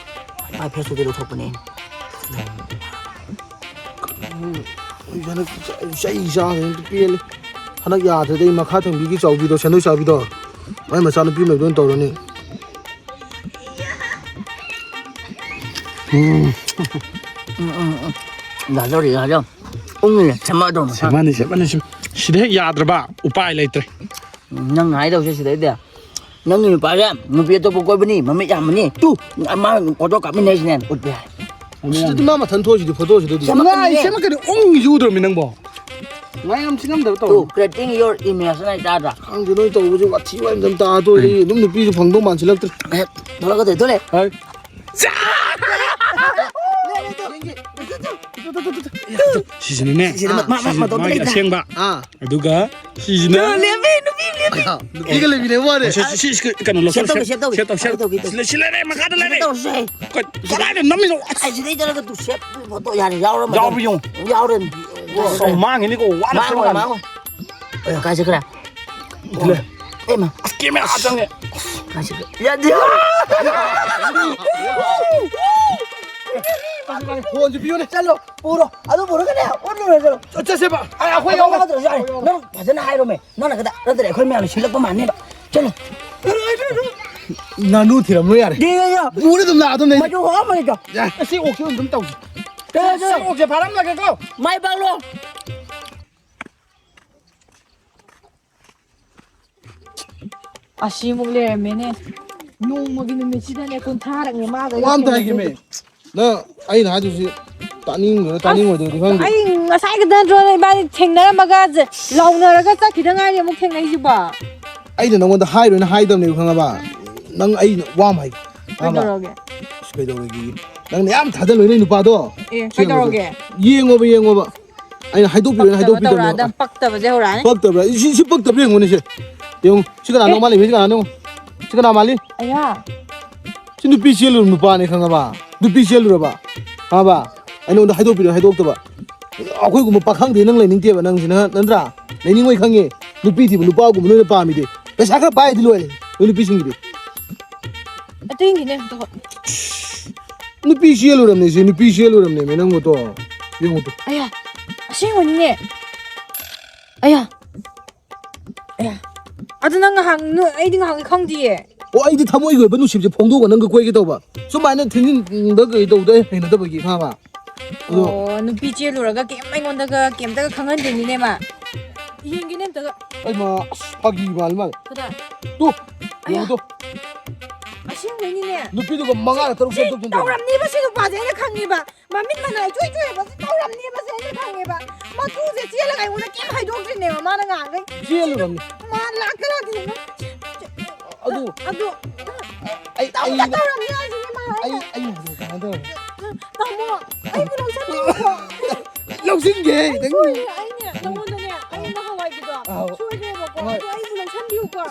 ꯃꯥꯏ Facebook-ꯇꯩ ꯂꯧꯊꯣꯛꯄꯅꯦ ꯑꯩꯅ꯫ ꯎꯝ, ꯑꯩ ꯍꯟꯗꯛ ꯆꯩ ꯆꯥꯗꯅ ꯄꯦꯜꯂꯦ꯫ ꯍꯟꯗꯛ ꯌꯥꯗ꯭ꯔꯗꯤ ꯑꯩ ꯃꯈꯥ ꯊꯪꯕꯤꯒꯤ ꯆꯥꯎꯕꯤꯗꯣ, ꯁꯦꯟꯗꯣꯏ ꯆꯥꯕꯤꯗꯣ, ꯃꯥꯏ ꯃꯆꯥꯅꯨꯄꯤ ꯑꯃ ꯂꯩꯕꯗꯣ ꯑꯣꯏꯅ ꯇꯧꯔꯅꯤ꯫ ꯎꯝ꯫ ꯎꯝ, ꯎꯝ, ꯎꯝ꯫ ꯌꯥꯖꯧꯔꯤ, ꯌꯥꯖꯧ꯫ ꯎꯝ, ꯁꯦꯝꯃꯛꯑꯗꯧꯅꯤ꯫ ꯁꯦꯝꯃꯅꯤ, ꯁꯦꯝꯃꯅꯤ, ꯁꯦꯝ-, ꯁꯤꯗ ꯍꯦꯛ ꯌꯥꯗ꯭ꯔꯕ ꯎꯄꯥꯏ ꯂꯩꯇ꯭ꯔꯦ꯫ ꯎꯝ, ꯅꯪꯅ ꯍꯥꯏꯗꯧꯁꯦ ꯁꯤꯗꯩꯗ꯫ ꯅꯪꯒꯤ ꯅꯨꯄꯥꯁꯦ ꯅꯨꯄꯤ ꯑꯇꯣꯞꯄ ꯀꯣꯏꯕꯅꯤ, ꯃꯃꯤꯠ ꯌꯥꯝꯕꯅꯤ꯫ ꯇꯨ, ꯃꯥ ꯐꯣꯇꯣ ꯀꯥꯞꯃꯤꯟꯅꯩꯁꯤꯅꯦ, ꯎꯠꯄ ꯌꯥꯏ꯫ ꯑꯁꯤꯗꯗꯤ ꯃꯥ ꯃꯊꯟ ꯊꯣꯛꯏꯁꯤꯗꯤ ꯐꯣꯇꯣꯁꯤꯗꯗꯤ꯫ ꯁꯦꯝꯃꯛꯀꯅꯤꯌꯦ꯫ ꯉꯥꯏ, ꯁꯦꯝꯃꯛꯀꯅꯤ꯫ ꯎꯪꯉꯤꯁꯤ ꯎꯗ꯭ꯔꯣꯃꯤ ꯅꯪꯕꯣ? ꯉꯥꯏ ꯌꯥꯝ ꯁꯤꯡꯉꯝꯗꯕ ꯇꯧ꯫ ꯇꯨ, creating your image ꯍꯥꯏ ꯇꯥꯗ꯭ꯔꯥ? ꯈꯪꯗꯦ, ꯅꯣꯏ ꯇꯧꯕꯁꯦ ꯋꯥꯊꯤ ꯋꯥꯔꯦꯝ ꯇꯥ ꯇꯣꯛꯑꯦ꯫ ꯑꯩ ꯑꯗꯨꯝ ꯅꯨꯄꯤꯁꯨ ꯐꯪꯗꯧ ꯃꯥꯟꯁꯤꯜꯂꯛꯇ꯭ꯔꯦ꯫ ꯑꯦ, ꯊꯣꯛꯂꯛꯀꯗꯣꯏ, ꯊꯣꯛꯂꯛꯑꯦ꯫ ꯍꯣꯏ꯫ ꯁꯤꯁꯤꯅꯅꯦ꯫ ꯁꯤꯁꯤꯅ ꯃꯥ-, ꯃꯥ-, ꯁꯤꯁꯤꯅ ꯃꯇꯣꯝꯇ ꯃꯥꯒꯤ ꯂꯩꯇ꯭ꯔꯥ? ꯑꯁꯦꯡꯕ꯫ ꯑꯥ꯫ ꯑꯗꯨꯒ ꯁꯤꯁꯤꯅ ꯂꯦꯝꯃꯤ, ꯅꯨꯄꯤ ꯂꯦꯝꯃꯤ꯫ ꯑꯥ, ꯅꯨꯄꯤꯒ ꯂꯩꯃꯤꯟꯅꯕ ꯋꯥꯅꯦ꯫ ꯁꯤ, ꯁꯤ, ꯁꯤ, ꯀꯩꯅꯣ ꯂꯧꯊꯣꯛ, ꯁꯦꯞ ꯇꯧꯒꯦ, ꯁꯦꯞ, ꯁꯦꯞ ꯇꯧꯒꯦ꯫ ꯁꯦꯞ ꯇꯧ, ꯁꯦꯞ꯫ ꯇꯧꯒꯦ, ꯇꯧꯒꯦ꯫ ꯁꯤꯗ, ꯁꯤ ꯂꯩꯔꯦ, ꯃꯈꯥꯗ ꯂꯩꯔꯦ꯫ ꯁꯦꯞ ꯇꯧꯁꯦ꯫ ꯀ-, ꯀꯗꯥꯏꯗ ꯅꯝꯃꯤꯅꯣ? ꯑꯁ꯫ ꯑꯩ ꯁꯤꯗꯩ ꯆꯠꯂꯒ ꯇꯨ ꯁꯦꯞ ꯐꯣꯇꯣ ꯌꯥꯔꯦ, ꯌꯥꯎꯔꯝꯃꯗꯝꯅꯤ꯫ ꯌꯥꯎꯕ ꯌꯦꯡꯉꯨ꯫ ꯌꯥꯎꯔꯦ꯫ ꯋꯥ꯫ ꯑꯁ, ꯃꯥꯡꯉꯤꯅꯤꯀꯣ, ꯋꯥꯅ ꯃꯥꯡꯉꯣꯏ, ꯁꯦꯝꯃꯀꯥꯟꯗ꯫ ꯃꯥꯡꯉꯣꯏ꯫ ꯑꯦ, ꯀꯥꯏ ꯆꯠꯈ꯭ꯔꯦ? ꯁꯤꯗ ꯂꯩ꯫ ꯑꯦ, ꯃꯥ꯫ ꯑꯁ, ꯀꯦꯃꯦꯔꯥ ꯆꯪꯉꯦ꯫ ꯀꯥꯏ ꯆꯠꯈ꯭ꯔꯦ? ꯌꯥꯗꯦ꯫ ꯐꯣꯟꯁꯦ ꯄꯤꯌꯨꯅꯦ꯫ ꯆꯠꯂꯣ, ꯄꯨꯔꯣ꯫ ꯑꯗꯨ ꯄꯨꯔꯒꯅꯦ, ꯎꯠꯂꯨꯔꯣ, ꯆꯠꯂꯣ꯫ ꯆꯠ-, ꯆꯠꯁꯦꯕ꯫ ꯑꯩ, ꯑꯩꯈꯣꯏ ꯑꯩꯈꯣꯏ ꯌꯥꯎꯕ ꯌꯥꯎꯗ꯭ꯔꯁꯨ ꯌꯥꯔꯦ꯫ ꯅꯪ ꯐꯖꯅ ꯍꯥꯏꯔꯣꯃꯦ꯫ ꯅꯪꯅ ꯈꯛꯇ ꯅꯠꯇ꯭ꯔꯦ, ꯑꯩꯈꯣꯏ ꯃꯌꯥꯝꯅ ꯁꯤꯜꯂꯛꯄ ꯃꯥꯟꯅꯦꯕ꯫ ꯆꯠꯂꯣ꯫ ꯉꯥꯅꯨ ꯊꯤꯔꯝꯂꯣ ꯌꯥꯔꯦ꯫ ꯌꯦ, ꯌꯦ, ꯌꯦ꯫ ꯄꯨꯔ ꯑꯗꯨꯝ ꯂꯥꯛꯑꯗꯝꯅꯦ ꯑꯩꯗꯤ꯫ ꯃꯆꯨ ꯍꯣꯔꯝꯃꯣꯏꯗꯣ꯫ ꯌꯥ, ꯑꯁꯤ ꯑꯣꯛꯁꯤ ꯑꯗꯨꯝ ꯇꯧꯁꯤ꯫ ꯆꯠꯂꯣ, ꯆꯠꯂꯣ꯫ ꯑꯣꯛꯁꯦ ꯐꯥꯔꯝꯂꯒꯦꯀꯣ꯫ ꯃꯥꯏ ꯄꯥꯛꯂꯣ꯫ ꯑꯁꯤꯃꯨꯛ ꯂꯩꯔꯝꯃꯦꯅꯦ꯫ ꯅꯣꯡꯃꯒꯤ ꯅꯨꯃꯤꯠꯁꯤꯗꯅꯦ ꯀꯨꯟꯊ꯭ꯔꯥꯔꯛꯅꯦ ꯃꯥꯒ ꯋꯥ ꯑꯝꯇ ꯍꯥꯏꯒꯦꯃꯦ꯫ ꯊꯦꯡꯅꯗꯣꯏꯁꯦ꯫ ꯅꯪ ꯑꯩꯅ ꯍꯥꯏꯗꯣꯏꯁꯦ ꯇꯥꯅꯤꯡꯗꯣꯏꯔ ꯇꯥꯅꯤꯡꯉꯣꯏꯗꯣꯏꯔꯗꯤ ꯈꯪꯗꯦ꯫ ꯑꯩ ꯉꯁꯥꯏ ꯈꯛꯇ ꯅꯠꯇ꯭ꯔꯣ ꯏꯕꯥꯅꯤ ꯊꯦꯡꯅꯔꯝꯃꯒ ꯖ-, ꯂꯥꯎꯅꯔꯒ ꯆꯠꯈꯤꯗ ꯉꯥꯏꯔꯤ ꯑꯃꯨꯛ ꯊꯦꯡꯅꯩꯁꯤꯕꯣ? ꯑꯩꯅ ꯅꯪꯉꯣꯟꯗ ꯍꯥꯏꯔꯣꯏꯅ ꯍꯥꯏꯗꯕꯅꯦꯕ, ꯈꯪꯉꯕ? ꯅꯪ ꯑꯩ ꯋꯥ ꯑꯃ ꯍꯥꯏꯒꯦ꯫ ꯈꯪꯉꯕ? ꯀꯩꯗꯧꯔꯒꯦ? ꯑꯁ, ꯀꯩꯗꯧꯔꯒꯦ? ꯅꯪꯅ ꯌꯥꯝ ꯊꯥꯖꯜꯂꯣꯏ ꯅꯣꯏ ꯅꯨꯄꯥꯗꯣ꯫ ꯑꯦ, ꯁꯤ ꯌꯦꯡꯉꯣꯁꯦ꯫ ꯀꯩꯗꯧꯔꯒꯦ? ꯌꯦꯡꯉꯣꯕ, ꯌꯦꯡꯉꯣꯕ꯫ ꯑꯩꯅ ꯍꯥꯏꯗꯣꯛꯄꯤꯔꯣꯏꯅ ꯄꯛꯇꯕ ꯍꯥꯏꯗꯣꯛꯄꯤꯗꯕꯅꯦꯕ꯫ ꯇꯧꯔꯛꯑꯗꯝ-, ꯄꯛꯇꯕꯁꯦ ꯍꯧꯔꯛꯑꯅꯤ꯫ ꯄꯛꯇꯕ꯭ꯔꯥ? ꯁꯤ, ꯁꯤ ꯄꯛꯇꯕ꯭ꯔꯥ ꯌꯦꯡꯉꯣꯅꯦ ꯁꯦ꯫ ꯌꯦꯡꯉꯨ꯫ ꯁꯤ ꯀꯅꯥꯅꯣ ꯑꯦ? ꯃꯥꯜꯂꯤ? ꯁꯤ ꯀꯅꯥꯅꯣ? ꯁꯤ ꯀꯅꯥ ꯃꯥꯜꯂꯤ? ꯑꯌꯥ꯫ ꯁꯤ ꯅꯨꯄꯤ ꯆꯦꯜꯂꯨꯔꯕ ꯅꯨꯄꯥꯅꯦ, ꯈꯪꯉꯕ? ꯅꯨꯄꯤ ꯆꯦꯜꯂꯨꯔꯕ꯫ ꯈꯪꯉꯕ? ꯑꯩꯉꯣꯟꯗ ꯍꯥꯏꯗꯣꯛꯄꯤꯔꯣꯏ, ꯍꯥꯏꯗꯣꯛꯇꯕ꯫ ꯑꯩꯈꯣꯏꯒꯨꯝꯕ ꯄꯥꯈꯪꯗꯤ ꯅꯪ ꯂꯩꯅꯤꯡꯗꯦꯕ, ꯅꯪꯁꯤꯅ, ꯅꯠꯇ꯭ꯔꯥ? ꯂꯩꯅꯤꯡꯉꯣꯏ ꯈꯪꯉꯦ꯫ ꯅꯨꯄꯤ ꯊꯤꯕ ꯅꯨꯄꯥꯒꯨꯝꯕ ꯅꯣꯏꯅ ꯄꯥꯝꯃꯤꯗꯤ꯫ ꯄꯩꯁꯥ ꯈꯔ ꯄꯥꯏꯔꯗꯤ ꯂꯣꯏꯔꯦ, ꯅꯣꯏ ꯅꯨꯄꯤꯁꯤꯡꯒꯤꯗꯤ꯫ ꯑꯇꯩꯒꯤꯅꯦ, ꯑꯗꯨꯒ꯫ ꯅꯨꯄꯤ ꯆꯦꯜꯂꯨꯔꯕꯅꯦ ꯁꯤ, ꯅꯨꯄꯤ ꯆꯦꯜꯂꯨꯔꯕꯅꯦꯃꯦ ꯅꯪꯕꯨ ꯇꯣ꯫ ꯌꯦꯡꯉꯨ ꯇꯨ꯫ ꯑꯌꯥ, ꯑꯁꯦꯡꯕꯅꯤꯅꯦ꯫ ꯑꯌꯥ꯫ ꯑꯌꯥ꯫ ꯑꯗꯨ ꯅꯪ ꯉꯍꯥꯟ ꯅꯣ-, ꯑꯩꯗꯤ ꯉꯍꯥꯟꯒꯩ ꯈꯪꯗꯤꯌꯦ꯫ ꯑꯣ, ꯑꯩꯗꯤ ꯊꯃꯣꯏꯒꯤ ꯑꯣꯏꯕ ꯅꯨꯡꯁꯤꯕꯁꯦ ꯐꯣꯡꯗꯣꯛꯑꯒ ꯅꯪꯒ ꯀꯣꯏꯒꯦ ꯇꯧꯕ꯫ ꯁꯨꯃꯥꯏꯅ ꯊꯤꯟꯖꯤꯟꯗ ꯀꯩ ꯇꯧꯕꯗꯣ ꯑꯩ ꯍꯩꯅꯗꯕꯒꯤ, ꯈꯪꯉꯕ? ꯑꯗꯣ ꯑꯣ, ꯅꯨꯄꯤ ꯆꯦꯜꯂꯨꯔꯒ ꯀꯩꯝ ꯑꯩꯉꯣꯟꯗꯒ ꯀꯩꯝꯇꯒ ꯈꯪꯍꯟꯗ꯭ꯔꯤꯅꯤꯅꯦ ꯃꯥ꯫ ꯌꯦꯡꯒꯦꯅꯦ ꯑꯝꯇꯒ꯫ ꯑꯩ ꯃꯥ, ꯑꯁ, ꯐꯥꯒꯤ ꯃꯥꯜꯂꯤ ꯃꯥꯜꯂꯦ꯫ ꯀꯗꯥꯏ? ꯇꯨ, ꯑꯌꯥ꯫ ꯌꯦꯡꯉꯨ ꯇꯨ꯫ ꯑꯁꯦꯡꯕꯩꯅꯤꯅꯦ꯫ ꯅꯨꯄꯤꯗꯨꯒ ꯃꯉꯥꯔꯛ ꯇꯔꯨꯛ ꯁꯤ ꯆꯠꯇꯣꯛꯇꯣꯏꯅꯦ꯫ ꯇꯧꯔꯝꯅꯤꯕ ꯁꯤ ꯅꯨꯄꯥꯁꯦ ꯑꯩꯅ ꯈꯪꯉꯦꯕ꯫ ꯃꯃꯤꯠ ꯃꯅꯥ ꯏꯆꯣꯏ ꯆꯣꯏꯕ ꯁꯤ ꯇꯧꯔꯝꯅꯤꯕ ꯁꯦ ꯑꯩꯅ ꯈꯪꯉꯦꯕ꯫ ꯃꯇꯨꯁꯦ ꯆꯦꯜꯂꯒ ꯑꯩꯉꯣꯟꯗ ꯀꯩꯝ ꯍꯥꯏꯗꯣꯛꯇ꯭ꯔꯤꯅꯦꯕ ꯃꯥꯅ ꯉꯥꯡꯈꯩ꯫ ꯆꯦꯜꯂꯨꯔꯝꯅꯤ꯫ ꯃꯥ ꯂꯥꯛꯇ ꯂꯥꯛꯇꯅ ꯑꯗꯨ ꯑꯗꯨ ꯑꯩ, ꯇꯧꯗ ꯑꯩ, ꯇꯧꯔꯝꯅꯤ ꯍꯥꯏꯁꯤꯅꯦ ꯃꯥ ꯑꯩ, ꯍꯥꯏꯁꯦ꯫ ꯑꯩ ꯍꯧꯖꯤꯛ ꯀꯃꯥꯏꯅ ꯇꯧꯔꯦ? ꯇꯥꯃꯣ, ꯑꯩꯕꯨ ꯂꯧꯁꯟꯕꯤꯌꯨꯀꯣ꯫ ꯂꯧꯁꯤꯟꯒꯦ, ꯑꯩ ꯅꯪ꯫ ꯁꯣꯏꯔꯦ, ꯑꯩꯅꯦ, ꯅꯉꯣꯟꯗꯅꯦ, ꯑꯩ ꯅꯍꯥꯟꯋꯥꯏꯒꯤꯗꯣ ꯑꯥꯎ꯫ ꯁꯣꯏꯈ꯭ꯔꯦꯕꯀꯣ꯫ ꯍꯣꯏ꯫ ꯑꯗꯣ ꯑꯩꯕꯨ ꯂꯧꯁꯟꯕꯤꯌꯨꯀꯣ꯫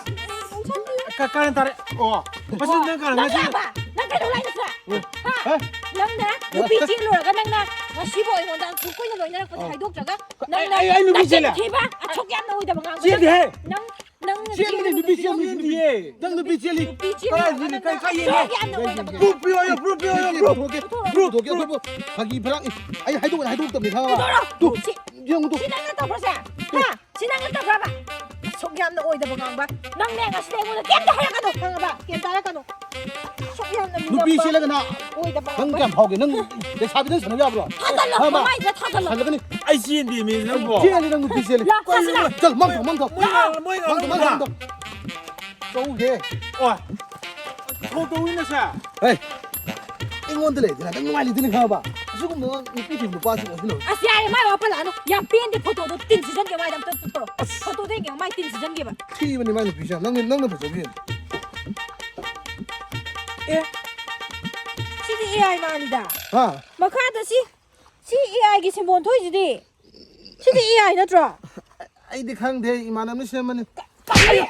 ꯂꯧꯁꯟꯕꯤꯌꯨ꯫ ꯀ-, ꯀꯥꯔꯟ ꯇꯥꯔꯦ꯫ ꯑꯣ, ꯃꯁꯤ ꯅꯪ ꯀꯥꯔꯟ ꯅꯪ ꯉꯁꯤ ꯂꯥꯛꯑꯕ? ꯅꯪ ꯀꯩꯗꯧ ꯂꯥꯛꯏꯅꯣ ꯁꯤꯗ? ꯎꯝ꯫ ꯍꯥ? ꯍꯥ? ꯅꯪꯅ ꯅꯨꯄꯤ ꯆꯦꯜꯂꯨꯔꯒ ꯅꯪꯅ ꯉꯁꯤꯕꯨ ꯑꯩꯉꯣꯟꯗ ꯑꯁꯨꯛ ꯀꯨꯏꯅ ꯂꯣꯏꯅꯔꯛꯄꯁꯦ ꯑꯥꯎ꯫ ꯍꯥꯏꯗꯣꯛꯇ꯭ꯔꯒ ꯅꯪꯅ ꯑꯩ, ꯑꯩ ꯅꯨꯄꯤ ꯅꯆꯤꯟ ꯆꯦꯜꯂꯦ꯫ ꯊꯤꯕ, ꯑꯁꯨꯛ ꯌꯥꯝꯅ ꯑꯣꯏꯗꯕ ꯉꯥꯡꯕ ꯆꯦꯟꯗꯦꯍꯦ꯫ ꯅꯪ, ꯅꯪ, ꯅꯪ ꯆꯦꯟꯕꯅꯦ, ꯅꯨꯄꯤ ꯆꯦꯜꯂꯤ, ꯅꯨꯄꯤ ꯆꯦꯜꯂꯤ꯫ ꯅꯨꯄꯤ ꯆꯦꯜꯂꯤ꯫ ꯅꯪ ꯅꯨꯄꯤ ꯆꯦꯜꯂꯤ꯫ ꯅꯨꯄꯤ ꯆꯦꯜꯂꯤ꯫ ꯀꯗꯥꯏꯗꯒꯤ, ꯀꯥꯏ, ꯀꯥꯏ ꯌꯦꯡꯉꯦ? ꯑꯁꯨꯛ ꯌꯥꯝꯅ ꯑꯣꯏꯗꯕ ꯉꯥꯡꯕ꯫ ꯄ꯭ꯔꯨꯐ ꯄꯤꯌꯣ, ꯄ꯭ꯔꯨꯐ ꯄꯤꯌꯣ, ꯄ꯭ꯔꯨꯐ꯫ ꯄꯨꯊꯣꯛꯑꯣ꯫ ꯄꯨꯊꯣꯛꯑꯣ, ꯄꯨꯊꯣꯛꯑꯣ꯫ ꯐꯥꯒꯤ ꯐꯔꯥꯡ꯫ ꯑꯩ ꯍꯥꯏꯗꯣꯛꯀꯅꯤ, ꯍꯥꯏꯗꯣꯛꯇꯕꯅꯤ, ꯈꯪꯉꯕ? ꯄꯨꯊꯣꯛꯑꯣ꯫ ꯇꯨ, ꯁꯤ, ꯌꯦꯡꯉꯨ ꯇꯨ꯫ ꯁꯤ ꯅꯪꯅ ꯇꯧꯕ꯭ꯔꯣ ꯁꯦ? ꯍꯥ? ꯁꯤ ꯅꯪꯅ ꯇꯧꯕ꯭ꯔꯕ? ꯑꯁꯨꯛ ꯌꯥꯝꯅ ꯑꯣꯏꯗꯕ ꯉꯥꯡꯕ꯫ ꯅꯪꯅꯦ ꯉꯁꯤꯗꯤ ꯑꯩꯉꯣꯟꯗ ꯀꯩꯝꯇ ꯍꯥꯏꯔꯛꯀꯅꯨ, ꯈꯪꯉꯕ? ꯀꯩꯝꯇ ꯍꯥꯏꯔꯛꯀꯅꯨ꯫ ꯑꯁꯨꯛ ꯌꯥꯝꯅ ꯅꯨꯄꯤ ꯃꯤꯅꯣꯛꯄ ꯆꯦꯜꯂꯒꯅ ꯑꯣꯏꯗꯕ ꯅꯪ ꯉꯥꯡꯕ꯫ ꯀꯌꯥꯝ ꯐꯥꯎꯒꯦ? ꯅꯪ ꯂꯩꯁꯥꯕꯤꯗ ꯁꯥꯟꯅꯕ ꯌꯥꯕ꯭ꯔꯣ? ꯊꯥꯖꯜꯂꯣ, ꯍꯥ, ꯃꯥ? ꯃꯃꯥꯏꯗ ꯊꯥꯖꯜꯂꯣ꯫ ꯊꯥꯖꯜꯂꯒꯅꯤ꯫ ꯑꯩ ꯆꯦꯟꯗꯦ ꯃꯤ ꯅꯪꯕꯣ꯫ ꯆꯦꯜꯂꯗꯤ ꯅꯪ ꯅꯨꯄꯤ ꯆꯦꯜꯂꯤ꯫ ꯂꯥꯛꯑꯣ, ꯀꯩꯅꯣ? ꯁꯤꯗ꯫ ꯆꯠꯂꯣ, ꯃꯥꯡꯊꯧ, ꯃꯥꯡꯊꯧ꯫ ꯃꯣꯏ ꯉꯥꯡ-, ꯃꯣꯏ ꯃꯥꯡꯊꯧ, ꯉꯥꯡꯊꯧ꯫ ꯃꯥꯡꯊꯧ꯫ ꯆꯧꯁꯦ꯫ ꯑꯣ꯫ ꯐꯣꯟ ꯇꯧꯋꯤꯅꯦ ꯁꯦ꯫ ꯍꯦ꯫ ꯑꯩꯉꯣꯟꯗ ꯂꯩꯗꯅ ꯅꯪ ꯅꯨꯡꯉꯥꯏ ꯂꯩꯗꯣꯏꯅꯤ ꯈꯪꯉꯕ? ꯑꯁꯤꯒꯨꯝꯕ ꯅꯨꯄꯤ ꯊꯤꯕ ꯅꯨꯄꯥꯁꯤꯡ ꯑꯣꯏꯁꯤꯜꯂꯣ꯫ ꯑꯁ, ꯌꯥꯔꯦ, ꯃꯥꯏ ꯋꯥ ꯄꯜꯂꯛꯑꯅꯨ꯫ ꯌꯥꯝ ꯄꯦꯟꯗꯦ, ꯐꯣꯇꯣꯗꯣ ꯇꯤꯟ ꯁꯤꯖꯟꯒꯦ ꯃꯥꯏꯗ ꯑꯝꯇ ꯄꯨꯊꯣꯔꯛꯑꯣ꯫ ꯑꯁ꯫ ꯐꯣꯇꯣꯗꯣ ꯌꯦꯡꯒꯦ, ꯃꯥꯏ ꯇꯤꯟ ꯁꯤꯖꯟꯒꯦꯕ꯫ ꯊꯤꯕꯅꯤ ꯃꯥꯏ ꯅꯨꯄꯤꯁꯦ ꯌꯥꯝ꯫ ꯅꯪꯅ, ꯅꯪꯅ ꯐꯖꯕ ꯍꯦꯜꯂꯤ꯫ ꯑꯦ, ꯁꯤꯗꯤ A I ꯃꯥꯜꯂꯤꯗ꯫ ꯍꯥ? ꯃꯈꯥꯗ ꯁꯤ, ꯁꯤ A I ꯒꯤ ꯁꯤꯝꯕꯣꯟ ꯊꯣꯛꯏꯁꯤꯗꯤ꯫ ꯁꯤꯗꯤ A I ꯅꯠꯇ꯭ꯔꯣ? ꯑꯩꯗꯤ ꯈꯪꯗꯦ, ꯏꯃꯥꯟꯅꯕꯅ ꯁꯦꯝꯕꯅꯤ꯫ ꯀꯔꯤ?